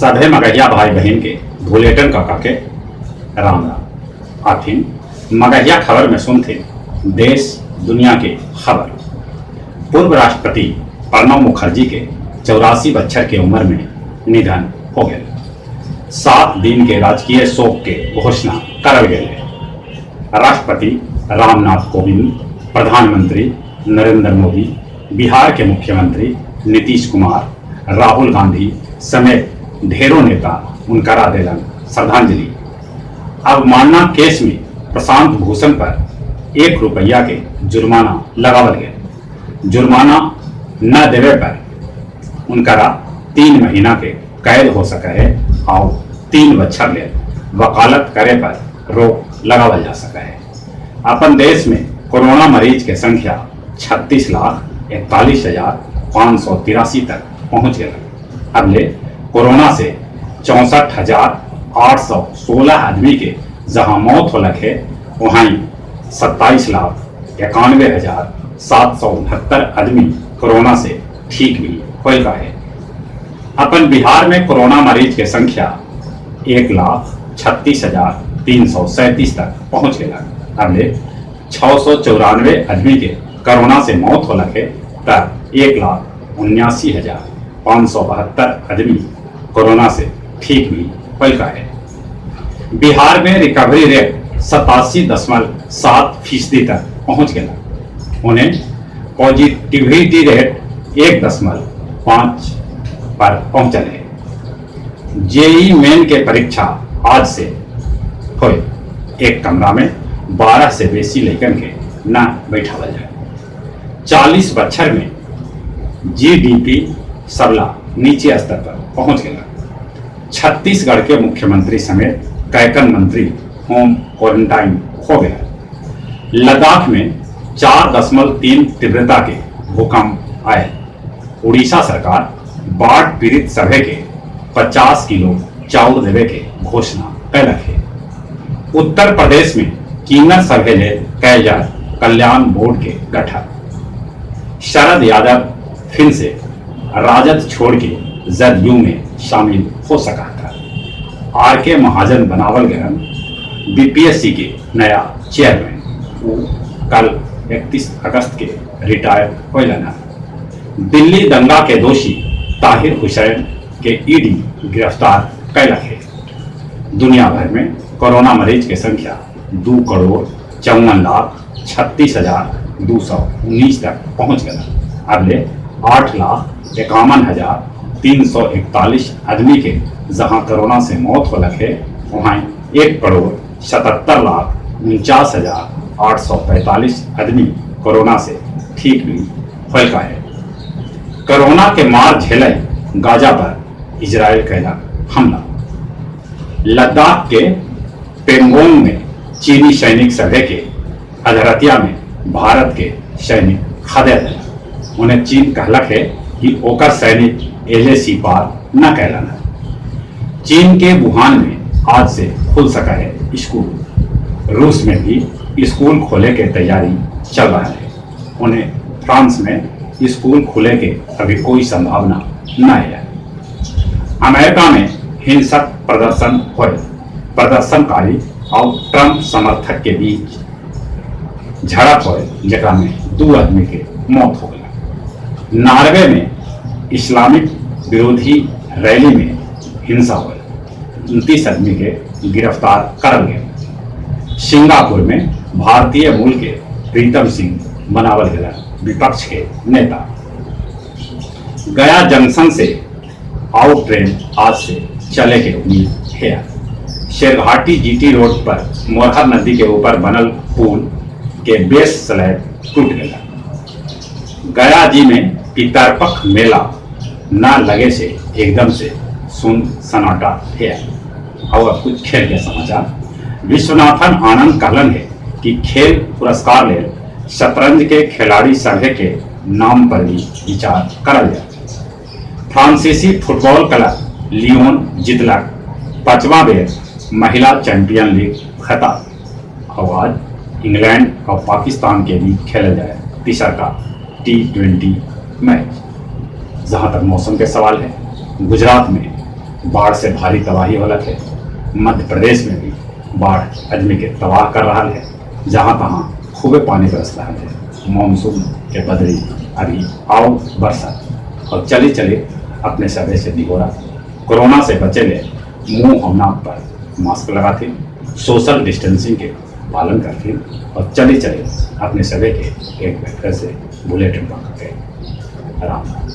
सभे मगहिया भाई-बहिन के भुलेटन काका के राम-राम। आथिन मगहिया खबर में सुनथिन देश दुनिया के खबर। पूर्व राष्ट्रपति प्रणब मुखर्जी के 84 बच्छर के उमर में निधन हो गेल। 7 दिन के राजकीय शोक के घोषणा करल गेल हे। राष्ट्रपति रामनाथ कोविंद, प्रधानमंत्री नरेंद्र मोदी, बिहार के मुख्यमंत्री नीतीश कुमार, राहुल गांधी समेत ढेरों नेता उनकरा देलन श्रद्धांजलि। अवमानना केस में प्रशांत भूषण पर 1 रुपया के जुर्माना लगावल गेल। जुर्माना न देवे पर उनकरा 3 महीना के कैद हो सके है आउ 3 बच्छर ले वकालत करे पर रोक लगावल जा सके है। अपन देश में कोरोना मरीज के संख्या 36,41,583 तक पहुंच गया। अब ले कोरोना से 64,816 आदमी के जहां मौत होलक है, वहीं 27,91,769 आदमी कोरोना से ठीक भी होल का है। अपन बिहार में कोरोना मरीज के संख्या 1,36,337 तक पहुंच गया। अब ले 694 आदमी के कोरोना से मौत होलक है, त 1,79,572 आदमी कोरोना से ठीक भी होल का है। बिहार में रिकवरी रेट 87.7% तक पहुंच गया। उन्हें पॉजिटिविटी रेट 1.5 पर पहुंचल है। जेईई मेन के परीक्षा आज से होए। एक कमरा में 12 से बेसी लइकन के न बैठावल जाए। 40 बच्छर में जीडीपी सबला नीचे स्तर पर पहुंच गया। छत्तीसगढ़ के मुख्यमंत्री समेत कैकन मंत्री होम क्वारंटाइन हो गया। लद्दाख में 4.3 तीव्रता के भूकंप आए। उड़ीसा सरकार बाढ़ पीड़ित सभे के 50 किलो चाउर देवे के घोषणा कैलक है। उत्तर प्रदेश में किन्नर सभे ले कैल जाए कल्याण बोर्ड के गठन। शरद यादव फिर से राजद छोड़ के जदयू में शामिल हो सका था। आर के महाजन बनावल गए बीपीएससी के नया चेयरमैन। वो कल 31 अगस्त के रिटायर हो जाना। दिल्ली दंगा के दोषी ताहिर हुसैन के ईडी गिरफ्तार कैलक है। दुनिया भर में कोरोना मरीज के संख्या 2,54,36,219 तक पहुंच गया। अब ले 8,51,341 आदमी के जहां कोरोना से मौत होलक है, वहां 1,77,49,845 आदमी कोरोना से ठीक भी होल का है। कोरोना के मार झेले गाजा पर इजराइल कैला हमला। लद्दाख के पेंगोंग में चीनी सैनिक सभे के अधरतिया में भारत के सैनिक खदे दिला। उन्हें चीन कहलक है कि ओकर सैनिक एलएसी पार न कैलन। चीन के वुहान में आज से खुल सका है स्कूल। रूस में भी स्कूल खोले के तैयारी चल रहा है। उन्हें फ्रांस में स्कूल खुले के अभी कोई संभावना न है। अमेरिका में हिंसक प्रदर्शन हुए। प्रदर्शनकारी और ट्रंप समर्थक के बीच झड़प हुए, जकरा में 2 आदमी के मौत हो गया। नॉर्वे में इस्लामिक विरोधी रैली में हिंसा हुई। 29 आदमी के गिरफ्तार कर गए। सिंगापुर में भारतीय मूल के प्रीतम सिंह बनावल गया विपक्ष के नेता। गया जंक्शन से आउट ट्रेन आज से चले के उम्मीद है। शेरघाटी जीटी रोड पर मोरहर नदी के ऊपर बनल पुल के बेस स्लैब टूट गया। गया जी में पितरपख मेला न लगे से एकदम से सुन सन्नाटा है। और अब कुछ खेल के समाचार। विश्वनाथन आनंद कहलन है कि खेल पुरस्कार ले शतरंज के खिलाड़ी सभे के नाम पर भी विचार करल जाए। फ्रांसीसी फुटबॉल क्लब लियोन जितलक 5वां बेर महिला चैंपियन लीग खिताब। और आज इंग्लैंड और पाकिस्तान के बीच खेला जाए तीसरा का T20 match. जहां तक मौसम के सवाल है, गुजरात में बाढ़ से भारी तबाही होलक है। मध्य प्रदेश में भी बाढ़ आदमी के तबाह कर रहा है। जहां तहां खूबे पानी बरस रहा है। मानसून के बदरी अभी आओ बरसत और चले चले अपने सभे से निगोरा, कोरोना से बचे ले मुंह और नाक पर मास्क लगाते, सोशल डिस्टेंसिंग के पालन करते और चले चले अपने सभे के एक बार फिर से बुलेटिन पकड़ते। राम राम।